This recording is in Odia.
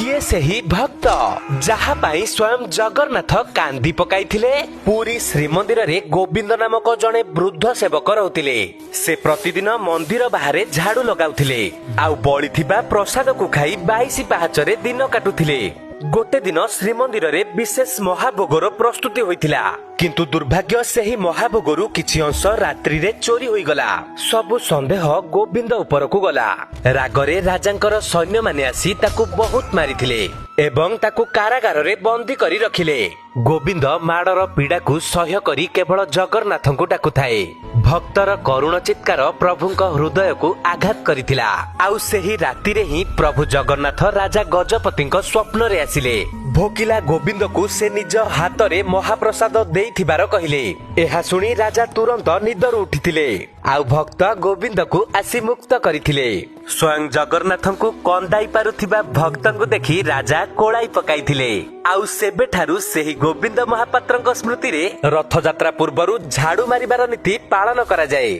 କିଏ ସେହି ଭକ୍ତ ଯାହା ପାଇଁ ସ୍ୱୟଂ ଜଗନ୍ନାଥ କାନ୍ଦି ପକାଇଥିଲେ? ପୁରୀ ଶ୍ରୀମନ୍ଦିରରେ ଗୋବିନ୍ଦ ନାମକ ଜଣେ ବୃଦ୍ଧ ସେବକ ରହୁଥିଲେ। ସେ ପ୍ରତିଦିନ ମନ୍ଦିର ବାହାରେ ଝାଡୁ ଲଗାଉଥିଲେ ଆଉ ବଳିଥିବା ପ୍ରସାଦକୁ ଖାଇ 22 ପାହାଚରେ ଦିନ କାଟୁଥିଲେ। ଗୋଟେ ଦିନ ଶ୍ରୀମନ୍ଦିରରେ ବିଶେଷ ମହାଭୋଗର ପ୍ରସ୍ତୁତି ହୋଇଥିଲା, କିନ୍ତୁ ଦୁର୍ଭାଗ୍ୟ, ସେହି ମହାଭୋଗରୁ କିଛି ଅଂଶ ରାତ୍ରିରେ ଚୋରି ହୋଇଗଲା। ସବୁ ସନ୍ଦେହ ଗୋବିନ୍ଦ ଉପରକୁ ଗଲା। ରାଗରେ ରାଜାଙ୍କର ସୈନ୍ୟମାନେ ଆସି ତାକୁ ବହୁତ ମାରିଥିଲେ ଏବଂ ତାକୁ କାରାଗାରରେ ବନ୍ଦୀ କରି ରଖିଲେ। ଗୋବିନ୍ଦ ମାଡ଼ର ପୀଡ଼ାକୁ ସହ୍ୟ କରି କେବଳ ଜଗନ୍ନାଥଙ୍କୁ ଡାକୁଥାଏ। ଭକ୍ତର କରୁଣ ଚିତ୍କାର ପ୍ରଭୁଙ୍କ ହୃଦୟକୁ ଆଘାତ କରିଥିଲା। ଆଉ ସେହି ରାତିରେ ହିଁ ପ୍ରଭୁ ଜଗନ୍ନାଥ ରାଜା ଗଜପତିଙ୍କ ସ୍ୱପ୍ନରେ ଆସିଲେ। ଭୋକିଲା ଗୋବିନ୍ଦକୁ ସେ ନିଜ ହାତରେ ମହାପ୍ରସାଦ ଦେଇଥିବାର କହିଲେ। ଏହା ଶୁଣି ରାଜା ତୁରନ୍ତ ନିଦରୁ ଉଠିଥିଲେ ଆଉ ଭକ୍ତ ଗୋବିନ୍ଦକୁ ଆସି ମୁକ୍ତ କରିଥିଲେ। ସ୍ୱୟଂ ଜଗନ୍ନାଥଙ୍କୁ କନ୍ଦାଇ ପାରୁଥିବା ଭକ୍ତଙ୍କୁ ଦେଖି ରାଜା କୋଳାଇ ପକାଇଥିଲେ। ଆଉ ସେବେଠାରୁ ସେହି ଗୋବିନ୍ଦ ମହାପାତ୍ରଙ୍କ ସ୍ମୃତିରେ ରଥଯାତ୍ରା ପୂର୍ବରୁ ଝାଡୁ ମାରିବାର ନୀତି ପାଳନ କରାଯାଏ।